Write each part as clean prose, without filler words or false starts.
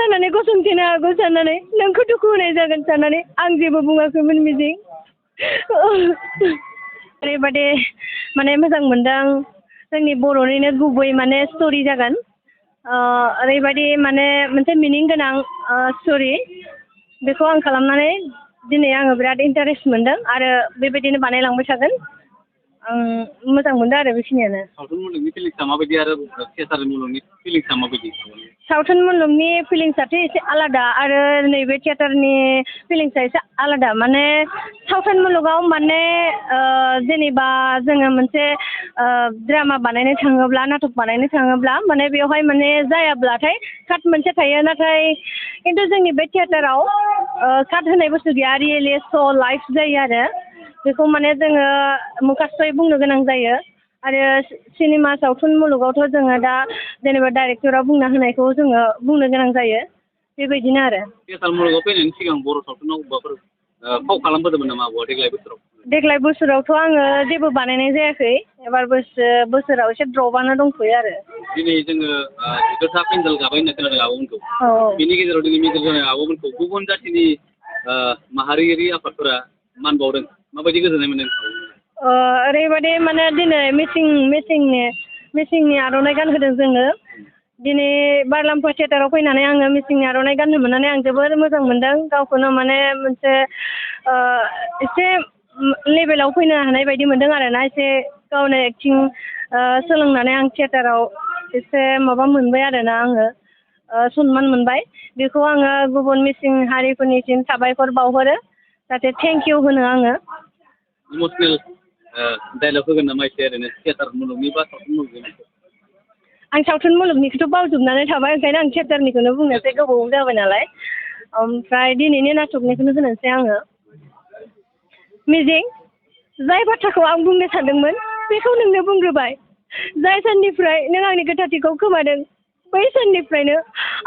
जानानै गसंथेनो हागौ साननानै नोंखौ दुखु होनाय जागोन साननानै आं जेबो बुङाखैमोन मिजिं। ओरैबादि माने मोजां मोनदों जोंनि बर'निनो गुबै माने स्ट'रि जागोन ओरैबादि माने मोनसे मिनिं गोनां स्ट'रि बेखौ आं खालामनानै दिनै आङो बिराद इन्टारेस्ट मोनदों आरो बेबायदिनो बानायलांबाय थागोन आं मोजां मोनदों आरो बेखिनियानो। सावथुन मुलुगनि फिलिंसा माबायदि आरो थियेटार मुलुगनि फिलिंसा माबायदि? सावथुन मुलुगनि फिलिंसाथ' एसे आलादा आरो नैबे थियेटारनि फिलिंसा एसे आलादा माने सावथुन मुलुगाव माने जेनेबा जोङो मोनसे ड्रामा बानायनो थाङोब्ला नाटक बानायनो थाङोब्ला माने बेवहाय माने जायाब्लाथाय काट मोनसे थायो नाथाय खिन्थु जोंनि बे थियेटाराव काट होनाय बुस्थु गैया रियेलि स' लाइफ जायो आरो बेखौ माने जोङो मुखास्थ'यै बुंनो गोनां जायो आरो सिनेमा सावथुन मुलुगावथ' जोङो दा जेनेबा डाइरेक्टरा बुंना होनायखौ जोङो बुंनो गोनां जायो बेबायदिनो आरो। थियेटार मुलुगाव फैनायनि सिगां बर' सावथुनाव बबेबाफोर फाव खालामबोदोंमोन नामा आब'आ देग्लाय बोसोराव? देग्लाय बोसोरावथ' आङो जेबो बानायनाय जायाखै एबार बोसोराव एसे द्रपआनो दंथ'यो आरो। दिनै जोङो जिद'था पेन्डेल गाबाय होनना खोनादों आब'मोनखौ बेनि गेजेराव दिनै मेजर जानाय आब'मोनखौ गुबुन जाथिनि माहारियारि आफादफोरा मान बावदों माबायदि गोजोननाय मोनदों? ओरैबादि माने दिनै मिसिंनि आर'नाइ गानहोदों जोंनो दिनै बारलाम्फा थियेटाराव फैनानै आङो मिसिंनि आर'नाइ गाननो मोननानै आं जोबोर मोजां मोनदों गावखौनो माने मोनसे एसे लेभेलाव फैनो हानाय बायदि मोनदों आरोना एसे गावनो एक्टिं सोलोंनानै आं थियेटाराव एसे माबा मोनबाय आरोना आङो सनमान मोनबाय बेखौ आङो गुबुन मिसिं हारिफोरनिसिम साबायखर बावहरो जाहाथे थेंक इउ होनो आङो। इमसनेल डायलग होगोन नामा एसे ओरैनो थियेटार मुलुगनि बा सावथुन मुलुगनि? आं सावथुन मुलुगनिखौथ' बावजोबनानै थाबाय ओंखायनो आं थियेटारनिखौनो बुंनोसै गोबाव जाबाय नालाय ओमफ्राय दिनैनि नाटकनिखौनो होनोसै आङो। मिजिं जाय बाथ्राखौ आं बुंनो सानदोंमोन बेखौ नोंनो बुंग्रोबाय जाय साननिफ्राय नों आंनि गोथारथिखौ खोमादों बै साननिफ्रायनो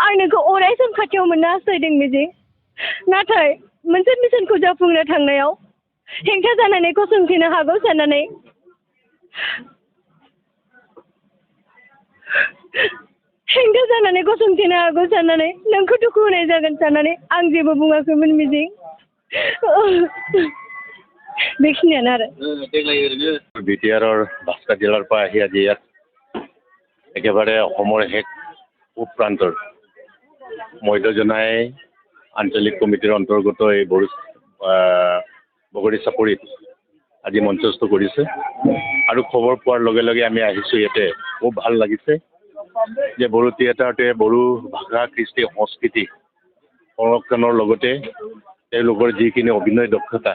आं नोंखौ अराय सम खाथियाव मोननो हास्थायदों मिजिं नाथाय मोनसे मिशनखौ जाफुंनो थांनायाव हेंथा जानानै गसंथेनो हागौ साननानै नोंखौ दुखु होनाय जागोन साननानै आं जेबो बुङाखैमोन मिजिं। बेखिनियानो आरो। देग्लाय ओरैनो বিটিআৰৰ বাক্সা জিলাৰ পৰা আহি আজি ইয়াত একেবাৰে অসমৰ শেষ পূব প্ৰান্তৰ মধ্যজনাই আঞ্চলিক কমিটিৰ অন্তৰ্গত এই বগৰী চাপৰিত আজি মঞ্চস্থ কৰিছে আৰু খবৰ পোৱাৰ লগে লগে আমি আহিছোঁ ইয়াতে খুব ভাল লাগিছে যে বড়ো থিয়েটাৰটোৱে বড়ো ভাষা কৃষ্টি সংস্কৃতি সংৰক্ষণৰ লগতে তেওঁলোকৰ যিখিনি অভিনয় দক্ষতা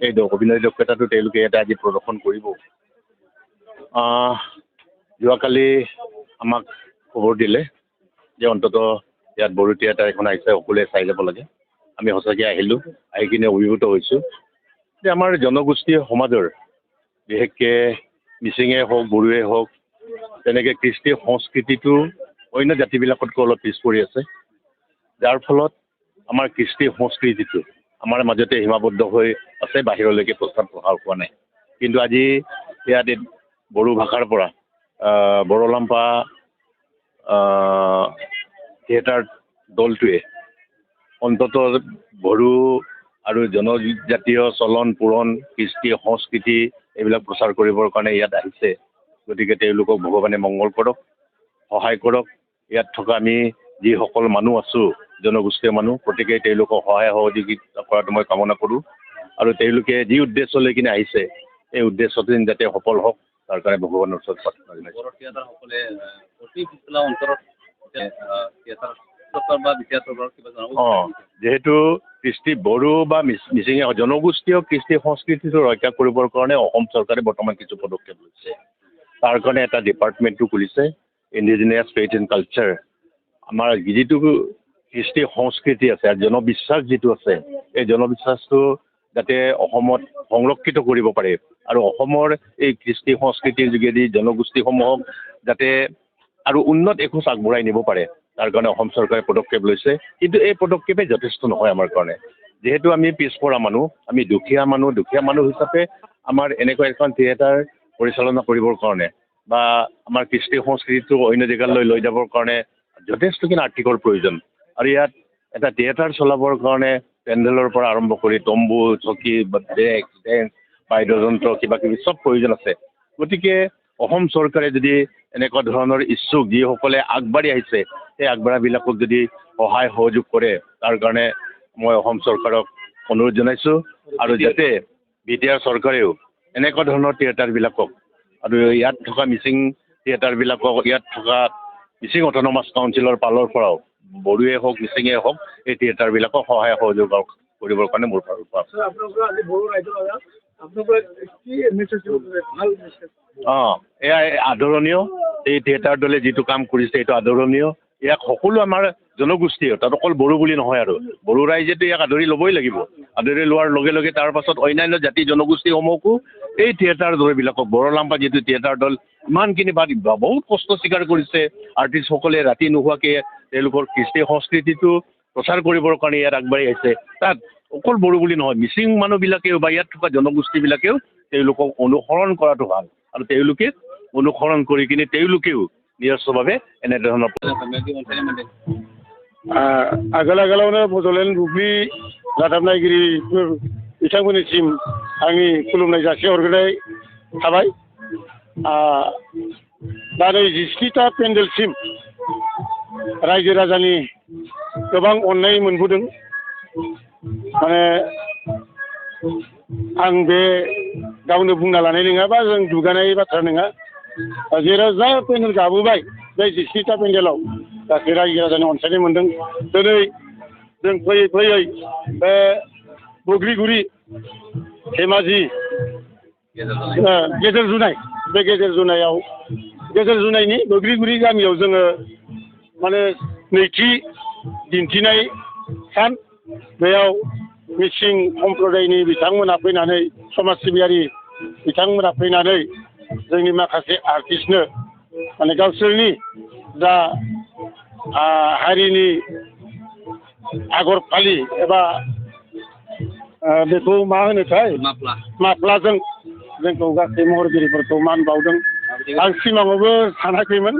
এই অভিনয় দক্ষতাটো তেওঁলোকে ইয়াতে আজি প্ৰদৰ্শন কৰিব। যোৱাকালি আমাক খবৰ দিলে যে অন্ততঃ ইয়াত বড়ো থিয়েটাৰ এখন আহিছে সকলোৱে চাই যাব লাগে আমি সঁচাকৈ আহিলোঁ আহি কিনে অভিভূত হৈছোঁ যে আমাৰ জনগোষ্ঠীয় সমাজৰ বিশেষকৈ মিচিঙে হওক বড়োৱে হওক তেনেকৈ কৃষ্টি সংস্কৃতিটো অন্য জাতিবিলাকতকৈ অলপ পিছ পৰি আছে যাৰ ফলত আমাৰ কৃষ্টি সংস্কৃতিটো আমাৰ মাজতে সীমাবদ্ধ হৈ আছে বাহিৰলৈকে প্ৰস্তাৱ প্ৰসাৰ হোৱা নাই কিন্তু আজি ইয়াত বড়ো ভাষাৰ পৰা বৰলাম্পা থিয়েটাৰ দলটোৱে অন্ততঃ বড়ো আৰু জনজাতীয় চলন পুৰণ কৃষ্টি সংস্কৃতি এইবিলাক প্ৰচাৰ কৰিবৰ কাৰণে ইয়াত আহিছে গতিকে তেওঁলোকক ভগৱানে মংগল কৰক সহায় কৰক ইয়াত থকা আমি যিসকল মানুহ আছোঁ জনগোষ্ঠীয় মানুহ প্ৰত্যেকেই তেওঁলোকক সহায় সহযোগিতা কৰাটো মই কামনা কৰোঁ আৰু তেওঁলোকে যি উদ্দেশ্য লৈ কিনে আহিছে এই উদ্দেশ্যটো যাতে সফল হওক তাৰ কাৰণে ভগৱানৰ ওচৰত প্ৰাৰ্থনা জনাইছোঁ। যেহেতু কৃষ্টি বড়ো বা মিচিঙে জনগোষ্ঠীয় কৃষ্টি সংস্কৃতিটো ৰক্ষা কৰিবৰ কাৰণে অসম চৰকাৰে বৰ্তমান কিছু পদক্ষেপ লৈছে তাৰ কাৰণে এটা ডিপাৰ্টমেণ্টটো খুলিছে ইণ্ডিজিনিয়াছ ফেইথ এণ্ড কালচাৰ আমাৰ যিটো কৃষ্টি সংস্কৃতি আছে আৰু জনবিশ্বাস যিটো আছে এই জনবিশ্বাসটো যাতে অসমত সংৰক্ষিত কৰিব পাৰে আৰু অসমৰ এই কৃষ্টি সংস্কৃতিৰ যোগেদি জনগোষ্ঠীসমূহক যাতে আৰু উন্নত এখোজ আগবঢ়াই নিব পাৰে তাৰ কাৰণে অসম চৰকাৰে পদক্ষেপ লৈছে কিন্তু এই পদক্ষেপে যথেষ্ট নহয় আমাৰ কাৰণে যিহেতু আমি পিছপৰা মানুহ আমি দুখীয়া মানুহ হিচাপে আমাৰ এনেকুৱা এখন থিয়েটাৰ পৰিচালনা কৰিবৰ কাৰণে বা আমাৰ কৃষ্টি সংস্কৃতিটো অন্য জেগালৈ লৈ যাবৰ কাৰণে যথেষ্টখিনি আৰ্থিকৰ প্ৰয়োজন আৰু ইয়াত এটা থিয়েটাৰ চলাবৰ কাৰণে পেণ্ডেলৰ পৰা আৰম্ভ কৰি তম্বু চকী ডেস্ক বেঞ্চ বাদ্যযন্ত্ৰ কিবা কিবি চব প্ৰয়োজন আছে গতিকে অসম চৰকাৰে যদি এনেকুৱা ধৰণৰ ইচ্ছুক যিসকলে আগবাঢ়ি আহিছে সেই আগবঢ়াবিলাকক যদি সহায় সহযোগ কৰে তাৰ কাৰণে মই অসম চৰকাৰক অনুৰোধ জনাইছোঁ আৰু যাতে বিটিআৰ চৰকাৰেও এনেকুৱা ধৰণৰ থিয়েটাৰবিলাকক আৰু ইয়াত থকা মিচিং থিয়েটাৰবিলাকক ইয়াত থকা মিচিং অট'নমাছ কাউন্সিলৰ ফালৰ পৰাও বড়োৱে হওক মিচিঙে হওক এই থিয়েটাৰবিলাকক সহায় সহযোগ কৰিবৰ কাৰণে মোৰ ফালৰ পৰা এয়া আদৰণীয় এই থিয়েটাৰ দলে যিটো কাম কৰিছে এইটো আদৰণীয় ইয়াক সকলো আমাৰ জনগোষ্ঠীয়ে তাত অকল বড়ো বুলি নহয় আৰু বড়ো ৰাইজেতো ইয়াক আদৰি ল'বই লাগিব আদৰি লোৱাৰ লগে লগে তাৰ পাছত অন্যান্য জাতি জনগোষ্ঠীসমূহকো এই থিয়েটাৰ দলবিলাকক বৰলাম্পা যিটো থিয়েটাৰ দল ইমানখিনি বহুত কষ্ট স্বীকাৰ কৰিছে আৰ্টিষ্টসকলে ৰাতি নোহোৱাকৈ তেওঁলোকৰ কৃষ্টি সংস্কৃতিটো প্ৰচাৰ কৰিবৰ কাৰণে ইয়াত আগবাঢ়ি আহিছে তাত অকল বড়ো বুলি নহয় মিচিং মানুহবিলাকেও বা ইয়াত থকা জনগোষ্ঠীবিলাকেও তেওঁলোকক অনুসৰণ কৰাটো ভাল আৰু তেওঁলোকে অনুসৰণ কৰি কিনে তেওঁলোকেও নিজস্বভাৱে এনেধৰণৰ आगोलावनो बड'लेण्ड बुब्लि रादाब नायगिरिफोर बिथांमोननिसिम आंनि खुलुमनाय जासिहरग्रोनाय थाबाय दा नै 17टा पेन्डेलसिम रायजो राजानि गोबां अननाय मोनबोदों माने आं बे गावनो बुंना लानाय नङा बा जों दुगानाय बाथ्रा नङा जेराव जा पेन्डेल गाबोबाय बे 17टा पेन्डेलाव गासै रायजो राजानि अनसायनाय मोनदों दिनै जों फैयै फैयै बे बुग्लिगुरि धेमाजि गेजेर जुनाय बे गेजेर जुनायनि बुग्लिगुरि गामियाव जोङो माने नैथि दिन्थिनाय सान बेयाव मिसिं सम्प्रदायनि बिथांमोना फैनानै समाज सिबियारि बिथांमोना फैनानै जोंनि माखासे आर्टिस्टनो माने गावसोरनि जा हारिनि आगर फालि एबा बेखौ मा होनोथाय माफ्लाजों जोंखौ गासै महरगिरिफोरखौ मान बावदों आं सिमाङावबो सानाखैमोन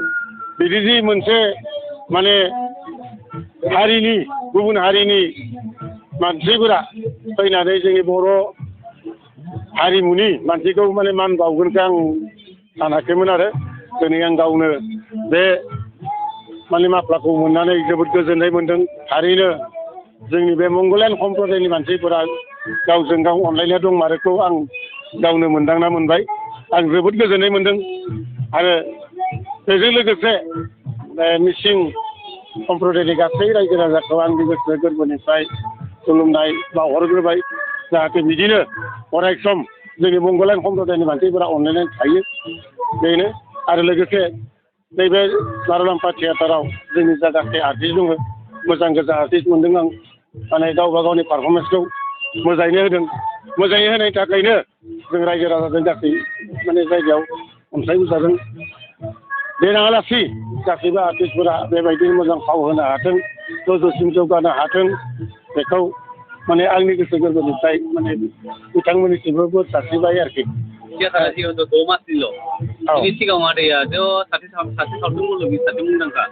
बिदि जि मोनसे माने हारिनि गुबुन हारिनि मानसिफोरा फैनानै जोंनि बर' हारिमुनि मानसिखौ माने मान बावगोनखौ आं सानाखैमोन आरो दिनै आं गावनो बे माने माफ्लाखौ मोननानै जोबोद गोजोननाय मोनदों थारैनो जोंनि बे मंगलयान सम्प्रदायनि मानसिफोरा गावजों गाव अनलायनाय दंमारोखौ आं गावनो मोनदांना मोनबाय आं जोबोद गोजोननाय मोनदों आरो बेजों लोगोसे मिसिं सम्प्रदायनि गासै रायजो राजाखौ आंनि गोसो गोरबोनिफ्राय खुलुमनाय बावहरग्रोबाय जाहाथे बिदिनो अराय सम जोंनि मंगलयान सम्प्रदायनि मानसिफोरा अनलायनानै थायो बेनो आरो लोगोसे नैबे बारलाम्फा थियेटाराव जोंनि जा गासै आर्टिस्ट दङ मोजां गोजा आर्टिस्ट मोनदों आं माने गावबा गावनि पारफरमेन्सखौ मोजाङैनो होदों मोजाङै होनायनि थाखायनो जों रायजो राजाजों गासै माने जायगायाव अनसायबोजादों देनाङालासि गासैबो आर्टिस्टफोरा बेबायदिनो मोजां फाव होनो हाथों गोजौसिम जौगानो हाथों बेखौ माने आंनि गोसो गोरबोनिफ्राय माने बिथांमोननिसिमबो बोर सारस्रिबाय आरोखि थियेटारा जिहेतु 6 मासनिल' बिनि सिगाङाव आदैया सासे सावथुन मुलुगनि सासे मुंदांखा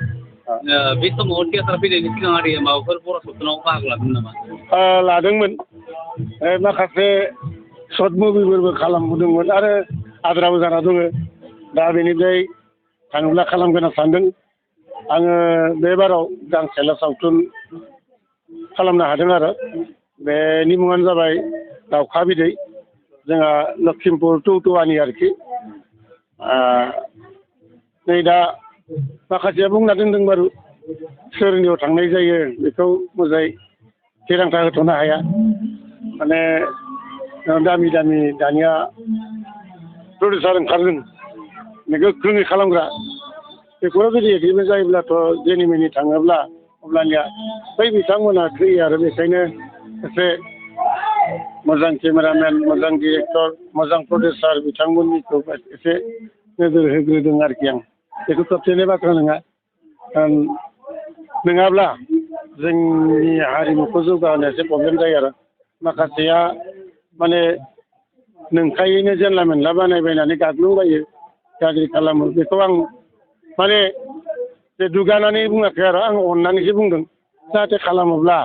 बे समाव थियेटार फैनायनि सिगां आदैया माबाफोर बर' सावथुनाव बाहागो लादोंमोन नामा लादोंमोन माखासे सर्ट मुभिफोरबो खालामबोदोंमोन आरो आद्राबो जाना दङ दा बेनिफ्राय थाङोब्ला खालामगोन होनना सानदों आङो बे बाराव गांसेल' सावथुन खालामनो हादों आरो बेनि मुङानो जाबाय दाउखा बिदै जोंहा लखिमपुर टौटुवानि आरोखि नै दा माखासेया बुंना दोनदों बारु सोरनियाव थांनाय जायो बेखौ मोजाङै थिरांथा होथ'नो हाया माने दामि दानिया प्रडिउसार ओंखारदों गोख्रोङै खालामग्रा बेफोराव जुदि एग्रिमेन्ट जायोब्लाथ' जेनिमेनि थाङोब्ला अब्लानिया बै बिथांमोना थैयो आरो बेखायनो एसे मोजां केमेरामेन मोजां डिरेक्टर मोजां प्रडिउसार बिथांमोननिखौ एसे नोजोर होग्रोदों आरोखि आं बेखौ खोबथेनाय बाथ्रा नङा नङाब्ला जोंनि हारिमुखौ जौगाहोनो एसे प्रब्लेम जायो आरो माखासेया माने नंखायैनो जानला मोनला बानायबायनानै गाग्लोबबायो गाज्रि खालामो बेखौ आं माने बे दुगानानै बुङाखै आरो आं अननानैसो बुंदों जाहाथे खालामोब्ला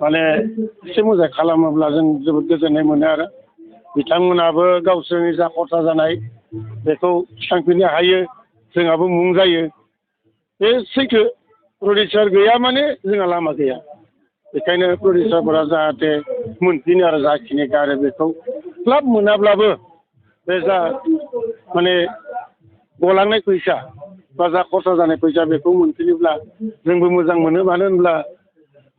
माने एसे मोजां खालामोब्ला जों जोबोद गोजोननाय मोनो आरो बिथांमोनाबो गावसोरनि जा खरसा जानाय बेखौ थिखांफिननो हायो जोंहाबो मुं जायो बे सैथो प्रडिउसार गैया माने जोंहा लामा गैया बेखायनो प्रडिउसारफोरा जाहाथे मोनफिनो आरो जाखिनि गारो बेखौ क्लाब मोनाब्लाबो बे जा माने गलांनाय फैसा बा जा खरसा जानाय फैसा बेखौ मोनफिनोब्ला जोंबो मोजां मोनो मानो होनब्ला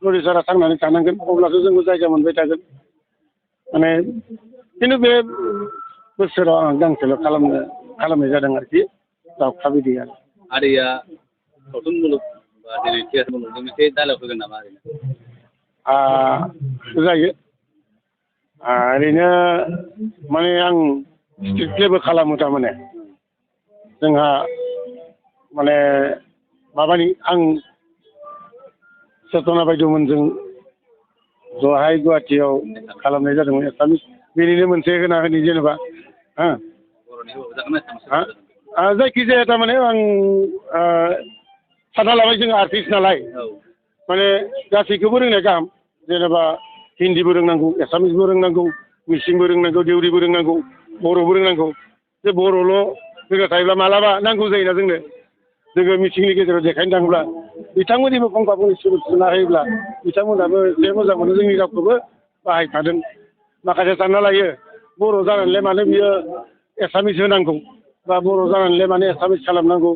प्रडिउसारा थांनानै थानांगोन अब्लासो जोंबो जायगा मोनबाय थागोन माने खिन्थु बे बोसोराव आं गांसेल' खालामनाय जादों आरोखि दावखा बिदै आरो आदैया सावथुन मुलुग बा दिनै थियेटार मुलुगजों मोनसे डायलग होगोन नामा ओरैनो जायो ओरैनो माने आं स्ट्रिट प्लेबो खालामो थारमाने जोंहा माने माबानि आं चेतना बायद'मोनजों जहाय गुवाहाटियाव खालामनाय जादोंमोन एसामिस बेनिनो मोनसे होना होनि जेनेबा जायखिजाया थारमाने आं सानना लाबाय जों आर्टिस्ट नालाय माने गासैखौबो रोंनाय गाहाम जेनेबा हिन्दीबो रोंनांगौ एसामिसबो रोंनांगौ मिसिंबो रोंनांगौ देउरिबो रोंनांगौ बर'बो रोंनांगौ बे बर'ल' रोंना थायोब्ला मालाबा नांगौ जायोना जोङो मिथिंनि गेजेराव देखायनो थाङोब्ला बिथांमोननिबो फंफा फंनै सोदोब सोना होयोब्ला बिथांमोनहाबो एसे मोजां मोनो जोंनि रावखौबो बाहायफादों माखासे सानना लायो बर' जानानैलाय मानो बियो एसामिस होनांगौ बा बर' जानानैलाय मानो एसामिस खालामनांगौ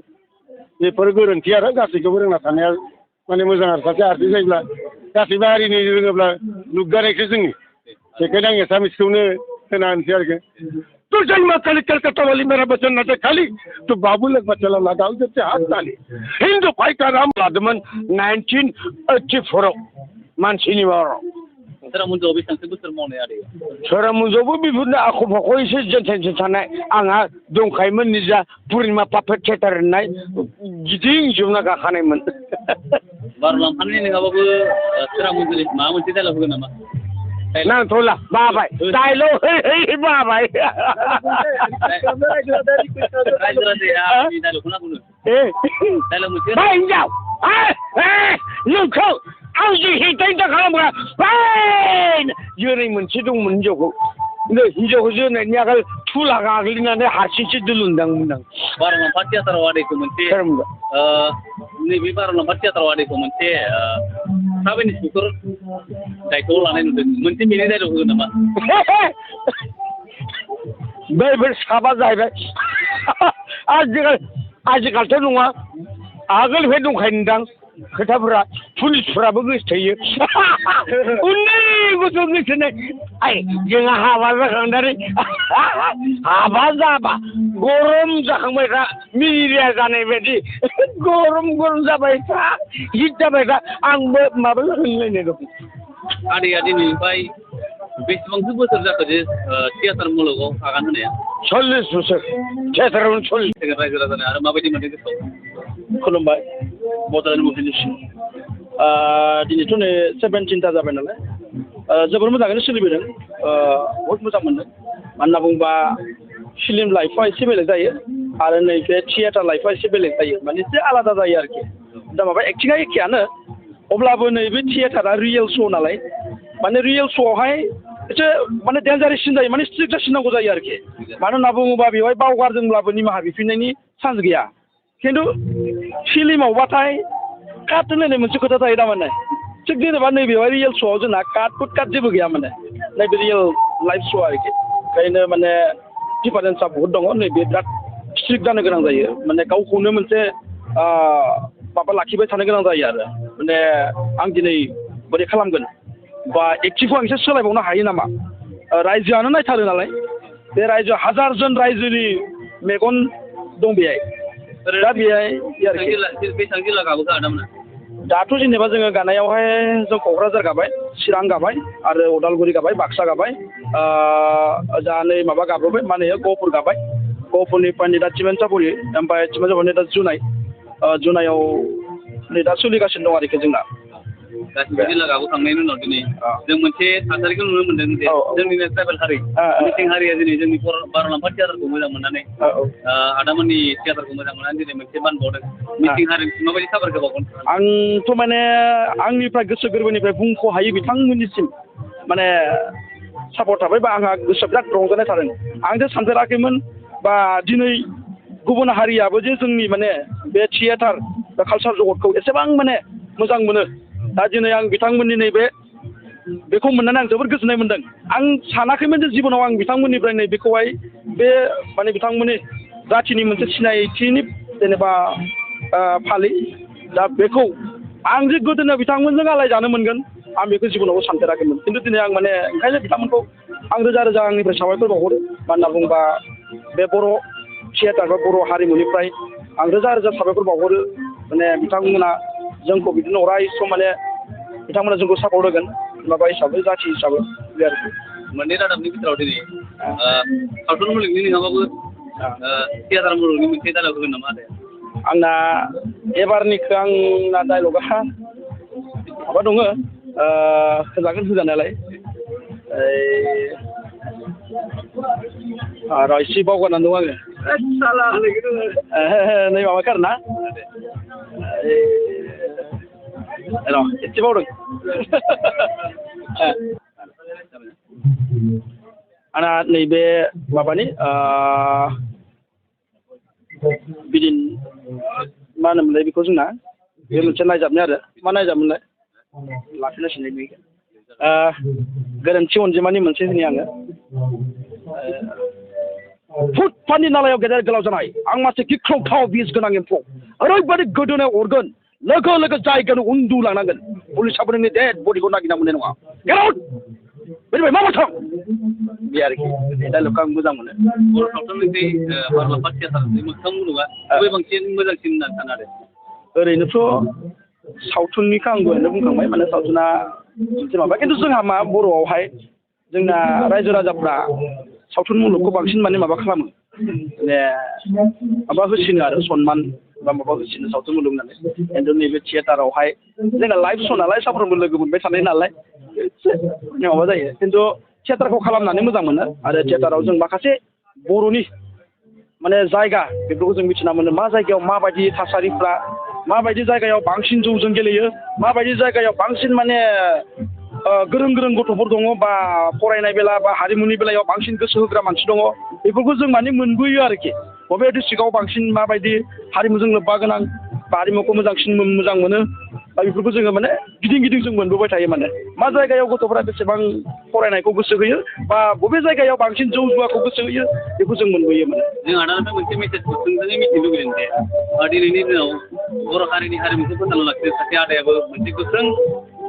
बेफोर गोरोन्थि आरो गासैखौबो रोंना थानाया माने मोजां आरो सासे आर्टिस्ट जायोब्ला गासैबो हारिनि रोङोब्ला लुबगानायसो जोंनि बेखायनो आं एसामिसखौनो होना होनसै आरोखि तो जन्म खाली कलकत्ता वाली मेरा बचन न खाली तो बाबू लग बच्चा लगाओ जैसे हाथ ताली हिंदू भाई का नाम लादमन 1984 मानसिनि बाराव सोरामुंजोआव बेसेबांसो बोसोर मावनाय आदैया सोरामुंजोआवबो बेफोरनो आख' फाख' एसे जेनथेनसो थानाय आंहा दंखायोमोन निजा पुर्निमा पापेट थियेटार होननाय गिदिंजोबना गाखानायमोन बारलाम्फानि नङाबाबो सोरामुंजोनि माबा मोनसे डायलग होगोन नामा नांथ'ला बाबाय डायलग बाबाय रायजो राजाया डायलगखौ नांगौनो डायलग मोनसे हिनजाव नोंखौ आं जि हेंथानि थाखाय खालामग्रा जोरै मोनसे दंमोन हिनजावखौ जोनायनि आगोल थुला गाग्लिनानै हारसिंसो दोलुंदांमोन आं बारलाम्फा थियेटाराव आदैखौ मोनसे नैबे बारलाम्फा थियेटाराव आदैखौ मोनसे साब इन्सपेक्टर दायथ'आव लानाय नुदों मोनसे बेनि डायलग होगोन नामा बैफोर साबा जाहैबाय आजिखालिथ' नङा आगोलनिफ्राय दंखायो नोंदां खोथाफोरा पुलिसफोराबो गोसोथोयो उन्दै गथ' गोसोनाय जोंहा हाबा जाखांनानै हाबा जाबा गरम जाखांबाय था मेलेरिया जानाय बायदि गरम जाबाय था हिट जाबाय था आंबो माबा होनलायनाय दं आदैया दिनैनिफ्राय बेसेबांसो बोसोर जाखो जे थियेटार मुलुगाव आगान होनाया 40 बोसोर थियेटारावनो 40 रायजो राजानो आरो माबायदि मोनदों गोसोआव खुलुमबाय बड'लेण्ड मुभिनिसिम दिनैथ' नै 17ता जाबाय नालाय जोबोर मोजाङैनो सोलिबोदों बहुद मोजां मोनदों मानो होनना बुङोबा फिल्म लाइफआ एसे बेलेग जायो आरो नैबे थियेटार लाइफआ एसे बेलेग जायो माने एसे आलादा जायो आरोखि दा माबा एक्टिङा एखेयानो अब्लाबो नैबे थियेटारा रियेल श' नालाय माने रियेल श'आवहाय एसे माने डेन्जारेससिन जायो माने स्ट्रिक्ट जासिननांगौ जायो आरोखि मानो होनना बुङोबा बेवहाय बावगारदोंब्लाबो निमाहा बिफिननायनि चान्स गैया खिन्थु फिल्मावबाथाय काट होनलायनाय मोनसे खोथा थायो थारमाने थिग जेनेबा नैबेवहाय रियेल श'आव जोंना काट जेबो गैया माने नैबे रियेल लाइफ श' आरोखि ओंखायनो माने डिफारेन्सआ बहुद दङ नैबे बिराद स्ट्रिक्ट जानो गोनां जायो माने गावखौनो मोनसे माबा लाखिबाय थानो गोनां जायो आरो माने आं दिनै बोरै खालामगोन बा एक्टिंखौ आं एसे सोलायबावनो हायो नामा रायजोआनो नायथारो नालाय बे रायजो हाजारजन रायजोनि मेगन दं बेहाय दा बेहाय बेसेबां जिल्ला गाबोखो आदामोना दाथ' जेनेबा जोङो गानायावहाय जों क'क्राझार गाबाय चिरां गाबाय आरो उदालगुरि गाबाय बाक्सा गाबाय जा नै माबा गाबोबाय मा होनो गहपुर गाबाय गहपुरनिफ्राय नै दा चिमेन्सापुरि ओमफ्राय चिमेन्सापुरनि दा जुनायाव नै दा सोलिगासिनो दं आरोखि जोंना गासिबो जिल्ला गाबोखांनायनि उनाव दिनै जों मोनसे थासारिखौ नुनो मोनदों जे जोंनिनो ट्राइबेल हारि मिसिं हारिया दिनै जोंनि बार'लाम्फा थियाटारखौ मोजां मोननानै आदामोननि थियाटारखौ मोजां मोननानै दिनै मोनसे मान बावदों मिसिं हारिनिसिम माबायदि साबायखर बावगोन आंथ' माने आंनिफ्राय गोसो गोरबोनिफ्राय बुंख' हायै बिथांमोननिसिम माने सापर्ट थाबाय बा आंहा गोसोआ बिराद रंजानाय थादों आंथ' सानफेराखैमोन बा दिनै गुबुन हारियाबो जे जोंनि माने बे थियेटार बा कालसार जगतखौ एसेबां माने मोजां मोनो दा दिनै आं बिथांमोननि नैबे बेखौ मोननानै आं जोबोद गोजोननाय मोनदों आं सानाखैमोन जे जिबनाव आं बिथांमोननिफ्राय नै बेखौहाय बे माने बिथांमोननि जाथिनि मोनसे सिनायथिनि जेनेबा फालि दा बेखौ आं जे गोदोनो बिथांमोनजों आलायजानो मोनगोन आं बेखौ जिबनावबो सानफेराखैमोन खिन्थु दिनै आं माने ओंखायनो बिथांमोनखौ आं रोजा रोजा आंनिफ्राय साबायखर बावहरो मानो होनना बुङोबा बे बर' थियेटार बा बर' हारिमुनिफ्राय आं रोजा रोजा साबायखर बावहरो माने बिथांमोना जोंखौ बिदिनो अराय सम माने बिथांमोना जोंखौ सापर्ट होगोन माबा हिसाबै जाथि हिसाबै बे आरोखि मोननै रादाबनि बिथोराव दिनै सावथुन मुलुगनि नङाबाबो थियेटार मुलुगनि मोनसे डायलग होगोन नामा आदाया आंना एबारनिखौ आंना डायलगा माबा दङ होजागोन होजानायालाय र' एसे बावगारनानै दं आङो नै माबाखो आरोना र' एसे बावदों आंना नैबे माबानि बिदिन मा होनोमोनलाय बेखौ जोंना बे मोनसे नायजाबनाय आरो मा नायजाबमोनलाय लाखिनांसिगोन बेखौ गोरोन्थि अनजिमानि मोनसे होनि आङो फुट पानि नालायाव गेदेर गोलाव जानाय आं मासे गिख्रंथाव बिस गोनां एम्फौ ओरैबायदि गोदोनायाव अरगोन लोगो लोगो जायगायावनो उन्दुलांनांगोन पुलिसाबो नोंनि डेड बडिखौ नागिरना मोननाय नङा गेट आउट बेनिफ्राय मा बाथ्रा बे आरोखि बे डायलगखौ आं मोजां मोनो बर' सावथुननि बार'लाम्फा थियेटार मोगथां मुलुगा बबे बांसिन मोजांसिन होननानै सानो आरो ओरैनोथ' सावथुननिखौ आं दहायनो बुंखांबाय माने सावथुना मोनसे माबा खिन्थु जोंहा मा बर'आवहाय जोंना रायजो राजाफ्रा सावथुन मुलुगखौ बांसिन माने माबा खालामो माने माबा होसिनो आरो सनमान बा माबा होसिनो सावथुन मुलुग होननानै खिन्थु नैबे थियेटारावहाय जोंना लाइभ श' नालाय साफ्रोमबो लोगो मोनबाय थानाय नालाय एसे माबा जायो खिन्थु थियेटारखौ खालामनानै मोजां मोनो आरो थियेटाराव जों माखासे बर'नि माने जायगा बेफोरखौ जों मिथिना मोनो मा जायगायाव माबायदि थासारिफ्रा माबायदि जायगायाव बांसिन जौजों गेलेयो माबायदि जायगायाव बांसिन माने गोरों गोरों गथ'फोर दङ बा फरायनाय बेला बा हारिमुनि बेलायाव बांसिन गोसो होग्रा मानसि दङ बेफोरखौ जों माने मोनबोयो आरोखि बबे डिस्ट्रिक्टआव बांसिन माबायदि हारिमुजों लोब्बा गोनां बा हारिमुखौ मोजां मोनो दा बेफोरखौ जोङो माने गिदिं गिदिं जों मोनबोबाय थायो माने मा जायगायाव गथ'फोरा बेसेबां फरायनायखौ गोसो होयो बा बबे जायगायाव बांसिन जौ जुवाखौ गोसो होयो बेखौ जों मोनबोयो माने जों आदानिफ्राय मोनसे मेसेजखौ थोंजोङै मिथिनो लुबैदों जे दिनैनि दिनाव बर' हारिनि हारिमुखौ फोथांना लाखिनो सासे आदायाबो मोनसे गोख्रों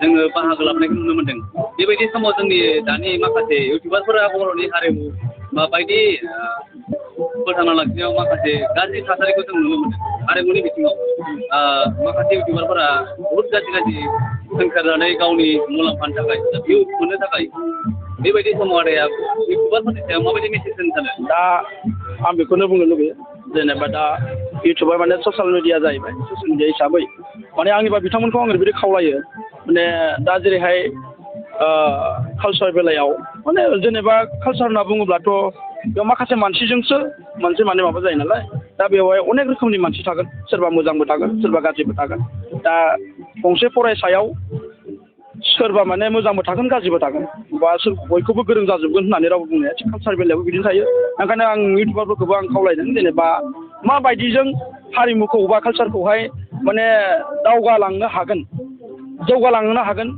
जोङो बाहागो लाबोनायखौ नुनो मोनदों बेबायदि समाव जोंनि दानि माखासे इउटुबारफोरा बर'नि हारिमु बा बायदि फोथांना लाखिनायाव माखासे गाज्रि थासारिखौ जों नुनो मोनो हारिमुनि बिथिङाव माखासे इउटुबारफोरा बहुद गाज्रि सोंखारनानै गावनि मुलाम्फानि थाखाय भिउस मोननो थाखाय बेबायदि समाव आदाया इउटुबारफोरनि सायाव माबायदि मेसेज होनो सानो दा आं बेखौनो बुंनो लुबैयो जेनेबा दा इउटुबा माने ससियेल मिडिया जाहैबाय ससियेल मिडिया हिसाबै माने आंनिबा बिथांमोनखौ आं ओरैबायदि खावलायो माने दा जेरैहाय कालसार बेलायाव माने जेनेबा कालसार होनना बुङोब्लाथ' बेयाव माखासे मानसिजोंसो मोनसे माने माबा जायो नालाय दा बेवहाय अनेक रोखोमनि मानसि थागोन सोरबा मोजांबो थागोन सोरबा गाज्रिबो थागोन दा गंसे फरायसायाव सोरबा माने मोजांबो थागोन गाज्रिबो थागोन बा बयखौबो गोरों जाजोबगोन होननानै रावबो बुंनाया थिग कालसार बेलायावबो बिदिनो थायो ओंखायनो आं इउटुबारफोरखौबो आं खावलायदों जेनेबा माबायदिजों हारिमुखौ बा कालसारखौहाय माने दावगालांनो हागोन जौगालांनो हागोन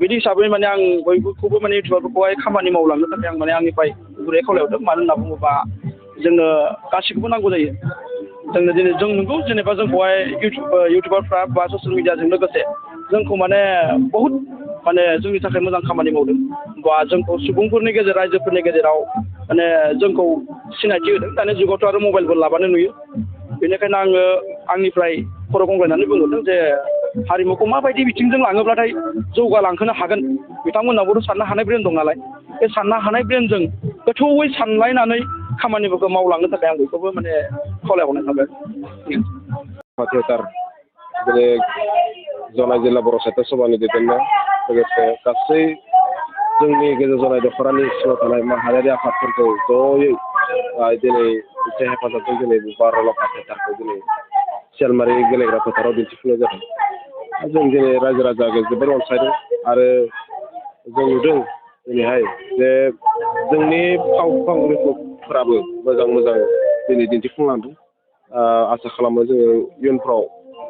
बिदि हिसाबै माने आं बयखौबो माने इउटुबारफोरखौहाय खामानि मावलांनो थाखाय आं माने आंनिफ्राय गुरै खावलायहरदों मानो होनना बुङोबा जोंनो गासैखौबो नांगौ जायो जोंनो दिनै जों नंगौ जेनेबा जोंखौहाय इउटुबारफ्रा बा ससियेल मिडियाजों लोगोसे जोंखौ माने बहुद माने जोंनि थाखाय मोजां खामानि मावदों बा जोंखौ सुबुंफोरनि रायजोफोरनि गेजेराव माने जोंखौ सिनायथि होदों दानि जुगावथ' आरो मबाइलबो लाबानो नुयो बेनिखायनो आङो आंनिफ्राय खर' गंग्लायनानै बुंहरदों जे हारिमुखौ माबायदि बिथिंजों लाङोब्लाथाय जौगालांहोनो हागोन बिथांमोनहाबोथ' साननो हानाय ब्रेन दं नालाय बे साननो हानाय ब्रेनजों गोथौवै सानलायनानै खामानिफोरखौ मावलांनो थाखाय आं बयखौबो माने खावलायहरनाय थाबाय थियेटार जेरै जनाय जिल्ला बर' साहित्य सभानि दैदेननाय लोगोसे गासै जोंनि गेजेर जनाय दख'रानि सिङाव थानाय माहारियारि आफादफोरखौ जयै दिनै मोनसे हेफाजाबजों दिनै बार'लाम्फा थियेटारखौ दिनै सियालमारि गेलेग्रा फोथाराव दिन्थिफुंनाय जादों। जों दिनै रायजो राजाखौ जोबोर अनसायदों आरो जों नुदों दिनैहाय जे जोंनि फावखुंगुरफोराबो मोजां दिनै दिन्थिफुंलांदों। आसा खालामो जोङो इयुनफ्राव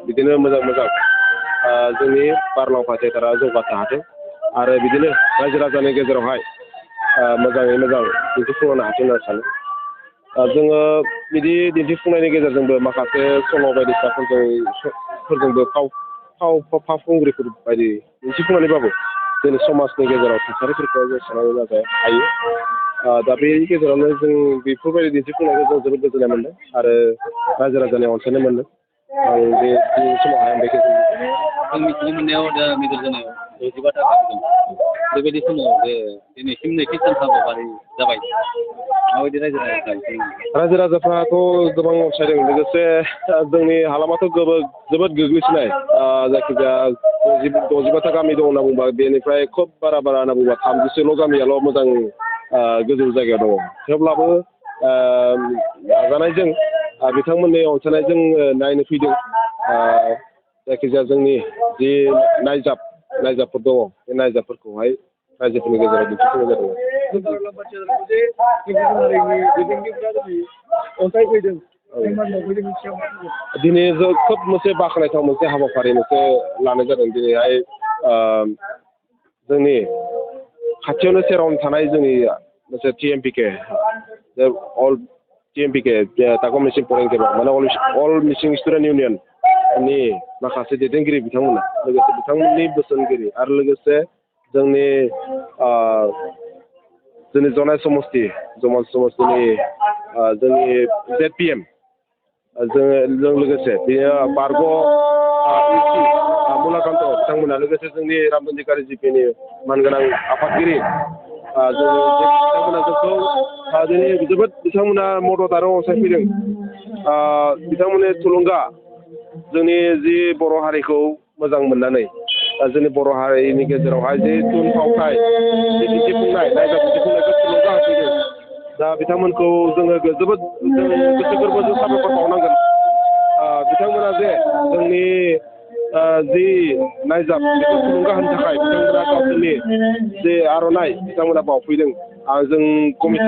बिदिनो मोजां जोंनि बार'लाम्फा थियेटारा जौगानो हाथों आरो बिदिनो रायजो राजानि गेजेरावहाय मोजाङै मोजां दिन्थिफुंनो हाथों होनना सानो। जोङो बिदि दिन्थिफुंनायनि गेजेरजोंबो माखासे सल' बायदिसिनाफोरजोंबो फावखुंग्रिफोर बायदि दिन्थिफुंनानैबाबो जोंनि समाजनि गेजेराव थासारिफोरखौ जों सोलायनो नाजाय हायो। दा बेनि गेजेरावनो जों बेफोरबायदि दिन्थिफुंनायखौ जों जोबोद गोजोननाय मोनदों आरो रायजो राजानि अनसायनाय मोनदों। आं बे समावहाय आं बेखौ जों मिथिनो मोननायाव दा मेजर जानायाव 65 थाखा बेबायदि समाव जे दिनैसिम नैथि सान हाबाफारि जाबाय माबायदि रायजो राजाफ्राथ' गोबां अनसायदों। लोगोसे जोंनि हालामाथ' जोबोद गोग्लैसोनाय जायखिजाया 65 गामि दं होनना बुंबा बेनिफ्राय खोब बारा होनना बुंबा 30सोल' गामियाल' मोजां गोजौ जायगायाव दङ। थेवब्लाबो नाजानायजों बिथांमोननि अनसायनायजों नायनो फैदों। जायखिजाया जोंनि जि नायजाबफोर दङ बे नायजाबफोरखौहाय रायजोफोरनि गेजेराव दिन्थिफुंनाय जादों। दिनै खोब मोनसे बाख्नायथाव मोनसे हाबाफारि लानाय जादों। दिनैहाय जोंनि खाथियावनो सेरावनो थानाय जोंनि मोनसे TMPK अल TMPK टाक' मिसिं फोरोंगिरि माने अल मिसिं स्टुडेन्ट इउनियननि माखासे दैदेनगिरि बिथांमोना लोगोसे बिथांमोननि बोसोनगिरि आरो लोगोसे जोंनि जनाय समस्तिनि जोंनि ZPM जों लोगोसे बेयो बारग' मुलाकान्त बिथांमोना लोगोसे जोंनि रामदन्दिकारि जिपिनि मानगोनां आफादगिरि बिथांमोना जोंखौ दिनै जोबोद बिथांमोना मदद आरो अनसायफैदों। बिथांमोननि थुलुंगा जोंनि जि बर' हारिखौ मोजां मोननानै जोंनि बर' हारिनि गेजेरावहाय जि थुनफावथाय दिन्थिफुंनाय नायजाब दिन्थिफुंनायखौ थुलुंगा होफैदों। दा बिथांमोनखौ जोङो जोबोद गोसो गोरबोजों साबायखर बावनांगोन। बिथांमोना जे जोंनि जि नायजाब बेखौ थुलुंगा होनो थाखाय बिथांमोना गावसोरनि जे आर'नाइ बिथांमोना बावफैदों। जों कमिटि